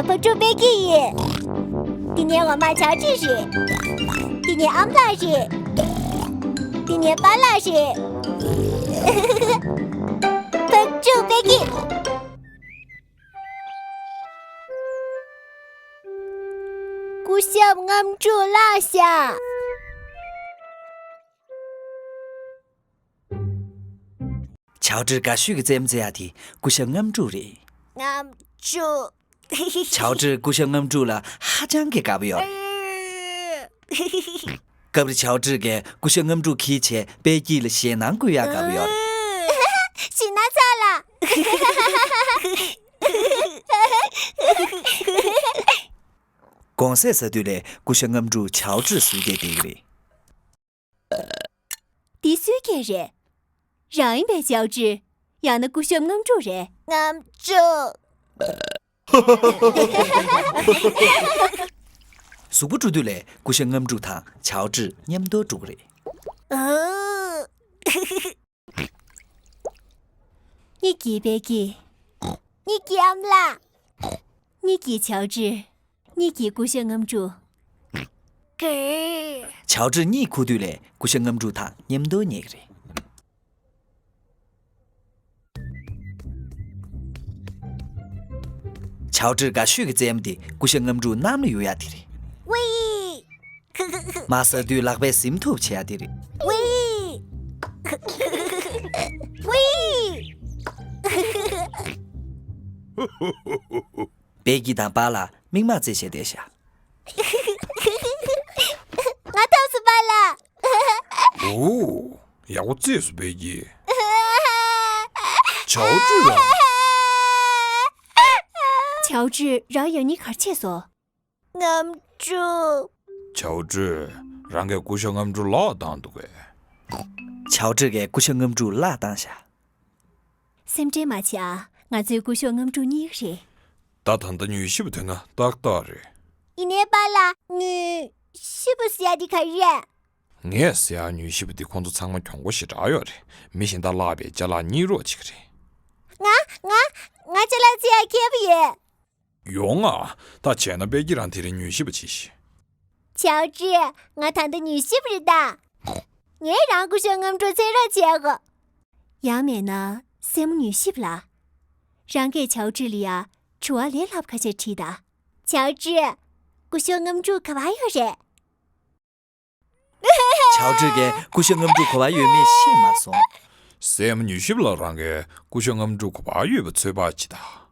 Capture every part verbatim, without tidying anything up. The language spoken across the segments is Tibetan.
བག་ཕྲུག་པད་སྐྱིད་ཡིན། འདི་ངའི་འོག་མ་ཆའོ་ཀྲི་རེད། འདི་ངའི་ཨ་མ་ལགས་རེད། འདི་ངའི་པཱ་ལགས་རེད། བག་ཕྲུག་པད་སྐྱིད། སྐུ་ཞབས་རྔམ་དྲུག་བརླགས་ཤག་ཆའོ་ཀྲི་དགའ་ཤོས་ཀྱི་རྩེད་མོ་རྩེ་ཡག་དེ་སྐུ་ཞབས་རྔམ་དྲུག་རེད། རྔམ་དྲུག་ཆའོ་ཀྲི་སྐུ་ཞབས་རྔམ་དྲུག་ལ་ཧ་ཅང་གི་དགའ་པོ་ཡོད་རེད། སྐབས་རེ་ཆའོ་ཀྲི་གིས་སྐུ་ཞབས་རྔམ་དྲུག་ཁྱེར་བྱས་པད་སྐྱིད་ལ་ཞེད་སྣང་བསྐུལ་ཡག་དགའ་པོ་ཡོད་རེད། ཞེད་སྣང་ཚ་ལ། དགོང་ཟས་ཟ་དུས་ལ་སྐུ་ཞབས་རྔམ་དྲུག་ཆའོ་ཀྲིར་ཟུར་བལྟས་བསྡད་ཀྱི་རེད། འདི་སུའི་སྐད་རེད། རང་ཡིན་པས་ཆའོ་ཀྲི། ཡང་ན་སྐུ་ཞབས་རྔམ་དྲུག་རེད། རྔམ་དྲུག་གཟུགས་པོ་བཀྲུ་དུས་ལ་སྐུ་ཞབས་རྔམ་དྲུག་དང་ཆའོ་ཀྲི་མཉམ་དུ་བཀྲུ་གི་རེད། ཨོ། གཉིད་ཀྱིས་པད་སྐྱིད། གཉིད་ཀྱིས་ཨ་མ་ལགས། གཉིད་ཀྱིས་ཆའོ་ཀྲི། གཉིད་ཀྱིས་སྐུ་ཞབས་རྔམ་དྲུག་ཀེ། ཆའོ་ཀྲི་གཉིད་ཁུག་དུས་ལ་སྐུ་ཞབས་རྔམ་དྲུག་དང་མཉམ་དུ་ཉལ་གི་རེད། ཆའོ་ཀྲིར་དགའ་ཤོས་ཀྱི་རྩེད་མོ་དེ་སྐུ་ཞབས་རྔམ་དྲུག་གནམ་ལ་གཡུག་ཡག་དེ་རེད། ཝི། མར་ཟགས་དུས་ལག་པས་ཟིན་ཐུབ་བྱེད་ཡག་དེ་རེད། ཝི། ཝི། པད་སྐྱིད་དང་པཱ་ལགས་མིག་མངས་རྩེ་བྱས་བསྡད་ཤག་ང་ཐོབ་སོང་པཱ་ལགས། ཨོ། ཡག་པོ་རྩེས་སོང་པད་སྐྱིད། ཆའོ་ཀྲི་ལགས། ཆའོ་ཀྲི་རང་ཡང་གཉིད་ག་རེ་ཆད་སོང་། རྔམ་དྲུག་ཆའོ་ཀྲི། རང་གིས་སྐུ་ཞབས་རྔམ་དྲུག་བརླག་བཏང་འདུག་གས། ཆའོ་ཀྲི་གིས་སྐུ་ཞབས་རྔམ་དྲུག་བརླག་བཏང་ཤག་སེམས་ཁྲལ་མ་བྱེད་ཨ། ང་ཚོའི་སྐུ་ཞབས་རྔམ་དྲུག་གཉིད་ཡོད་རེད། ད་ད་ལྟ་མྱུལ་ཞིབ་པ་ཐོན་ན་ཏག་ཏག་རེད། ཡིན་ནའི་པཱ་ལགས། མྱུལ་ཞིབ་པ་ཟེར་ཡག་དེ་ག་རེ་རེད། ངས་ཟེར་ཡག་མྱུལ་ཞིབ་པ་འདི་ཁོང་ཚོ་ཚང་མ་གྱོང་པོ་ཞེ་དྲག་ཡོད་རེད། མི་གཞན་དག་བརླག་པའི་ཅ་ལག་རྙེད་རོགས་བྱེད་ཀྱི་རེད། ང་ང་ང་ཅ་ལག་རྩེ་ཡག་མཁས་པོ་ཡིན། ཡོང་ང་། ད་བྱས་ན་པད་སྐྱིད་རང་དེ་རིང་མྱུལ་ཞིབ་པ་བྱེད་ཤིག་ཆའོ་ཀྲི། ང་ད་ལྟ་མྱུལ་ཞིབ་པ་རེད་ད། ངས་རང་སྐུ་ཞབས་རྔམ་དྲུག་འཚོལ་རོགས་བྱེད་དགོས། ཡང་མེད་ན་སྲས་མོ་མྱུལ་ཞིབ་ལགས། རང་གིས་ཆའོ་ཀྲི་ལ་ཡ་དྲི་བ་ལས་སླ་པོ་ཁ་ཤས་དྲིས་དང་། ཆའོ་ཀྲི། སྐུ་ཞབས་རྔམ་དྲུག་ག་པར་ཡོད་རེད། ཆའོ་ཀྲི་གིས་སྐུ་ཞབས་རྔམ་དྲུག་ག་པར་ཡོད་མེད་ཤེས་མ་སོང་། སྲས་མོ་མྱུལ་ཞིབ་ལགས། རང་གིས་སྐུ་ཞབས་རྔམ་དྲུག་ག་པར་ཡོད་པ་ཚོད་དཔག་བྱེད་དང་།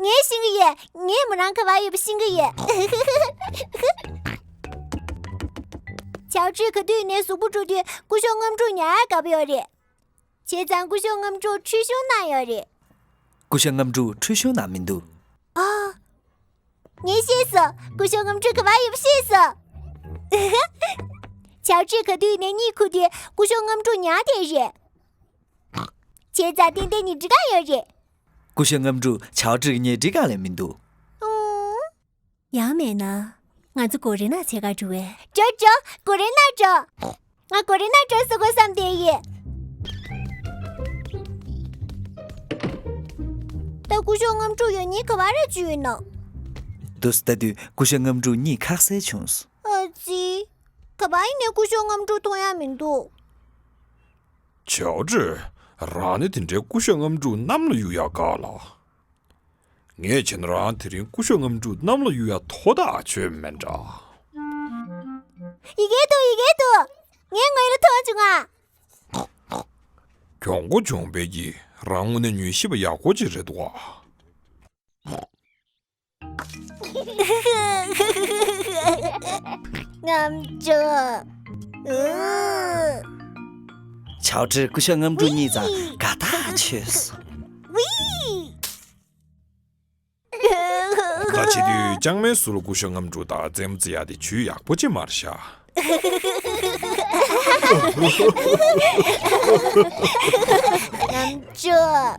ངས་ཤེས་ཀྱི་ཡོད། ངས་མོ་རང་ག་པར་ཡོད་པ་ཤེས་ཀྱི་ཡོད། ཆའོ་ཀྲི་ག་དུས་ནས་གཟུགས་པོ་བཀྲུ་དུས་སྐུ་ཞབས་རྔམ་དྲུག་ཉར་དགའ་པོ་ཡོད་རེད། བྱས་ཙང་སྐུ་ཞབས་རྔམ་དྲུག་ཁྲུས་གཞོང་ནང་ཡོད་རེད། སྐུ་ཞབས་རྔམ་དྲུག་ཁྲུས་གཞོང་ནང་མི་འདུག་ཨ། ངས་ཤེས་སོང་། སྐུ་ཞབས་རྔམ་དྲུག་ག་པར་ཡོད་པ་ཤེས་སོང་། ཆའོ་ཀྲི་ག་དུས་ནས་གཉིད་ཁུག་དུས་སྐུ་ཞབས་རྔམ་དྲུག་ཉལ་བསྡད་རེད། བྱས་ཙང་ཏན་ཏན་ཉལ་ཁྲི་སྒང་ཡོད་རེད། སྐུ་ཞབས་རྔམ་དྲུག་ཆའོ་ཀྲི་གི་ཉལ་ཁྲི་སྒང་ལ་མི་འདུག་ཨུང་། ཡང་མེད་ན། ང་ཚོ་གོ་རེ་ན་ཚེ་གར་འགྲོ་བས། འགྲོ་འགྲོ། གོ་རེ་ན་འགྲོ། ང་གོ་རེ་ན་འགྲོ་ཟེར་དགོས་བསམ་བསྡད་ཡིན། ད་སྐུ་ཞབས་རྔམ་དྲུག་ཡང་གཉིད་ག་པར་ར་བཅུག་ཡོད་ན། འདུག་སེ་ལྟ་དུས་སྐུ་ཞབས་རྔམ་དྲུག་གཉིད་ཁག་སེ་བྱུང་སོང་། ཨ་ཙི། ག་པར་ཡིན་ནའི་སྐུ་ཞབས་རྔམ་དྲུག་མཐོང་ཡ་མི་འདུག་ཆའོ་ཀྲི། རང་ནི་དེ་འདྲའི་སྐུ་ཞབས་རྔམ་དྲུག་གནམ་ལ་གཡུག་ཡག་དགའ་ལ། ངས་བྱས་ན་རང་དེ་རིང་སྐུ་ཞབས་རྔམ་དྲུག་གནམ་ལ་གཡུག་ཡ་ཐོག་ཐག་ཆོད་མེད་འདྲ། ཡི་གེ་འདུག་ཡི་གེ་འདུག་ངའི་ངོས་ལ་མཐོང་བྱུང་ང་། གྱོང་པོ་བྱུང་བས་ཀྱི་རང་དངོས་གནས་མྱུལ་ཞིབ་པ་ཡག་པོ་ཅིག་རེད་འདུག་ཨ། རྔམ་དྲུག་ཨུ། ཆའོ་ཀྲི་སྐུ་ཞབས་རྔམ་དྲུག་གཉིད་ཙང་དགའ་ཐག་ཆོད་སོང་། ཝི། ད་བྱེད་དུས་ལྕང་མའི་ཟུར་ལ་སྐུ་ཞབས་རྔམ་དྲུག་དང་རྩེད་མོ་རྩེ་ཡག་དེ་ཇུས་ཡག་པོ་ཅིག་མ་རེད་ཤག་རྔམ་དྲུག